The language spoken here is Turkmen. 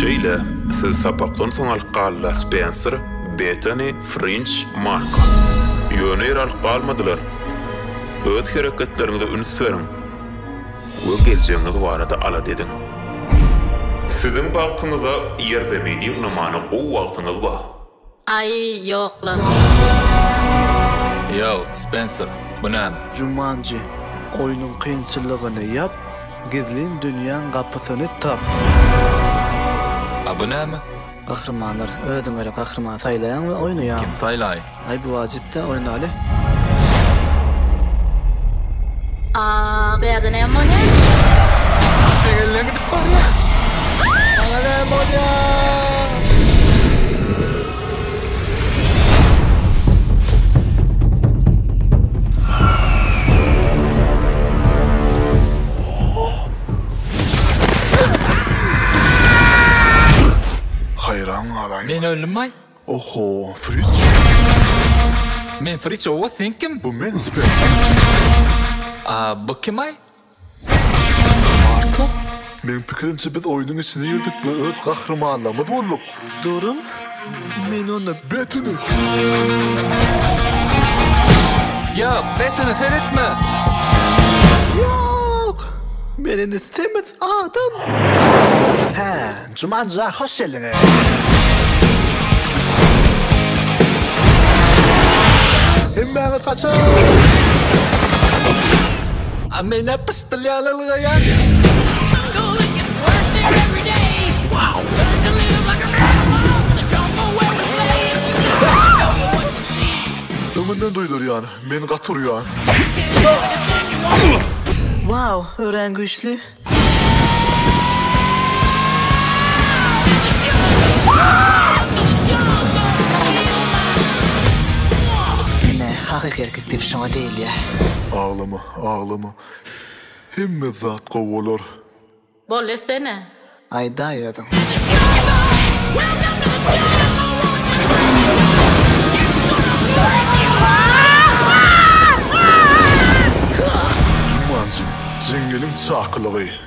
Şeýle, siz sapakdan soň alyp galdylar Spenser, Bettany, Frinç, Marko. Ýöne ýere alyp galmadylar. Öz hereketleriňize üns beriň we geljegiňiz barada alada ediň. Siziň bagtyňyza ýerzemin ýygnamana gowy wagtyňyz bar. Aý, ýok-la. Ýow, Spenser, bu näme? Jumanji, oýnuň kynçylygyny ýap, gizlin dünýäň gapysyny tap. A bu näme? Gahrymanlar, özüň gerek gahryman saýlaýaň we oýnaýaň. Kim saýlaý? Aý bu wajyp däl oýnaly. A bu ýerde näme bolýar? Seň elinden gidip barýa. Maňa näme bolýa? Haýran galaýma. Men öldümmaý? Oho, Friç. Men Friç owa sen kim? Bu men Spenser. A bu kimaý? Marta? Meň pikirimçe biz oýnuň içine girdik we öz gahrymanlarymyz bolduk. Duruň, men ony. Bettany! Ýok, Bettany seretme! Ýok! Men indi semiz adam! Hä, Jumanjä hoş geldiňiz! Hemmäňiz gaçyň! A men-ä pyşdyl ýaly ylgaýan. Öňünden duýdurýan, men gaty urýan. Wow, örän güýçli. Ine, hakyky erkek diýip şoňa diýilýär. Aglama, aglama. Hemme zat gowy bolar. Boldy etsene. Aýdaý özüň. Jumanji, jeňňeliň çakylygy.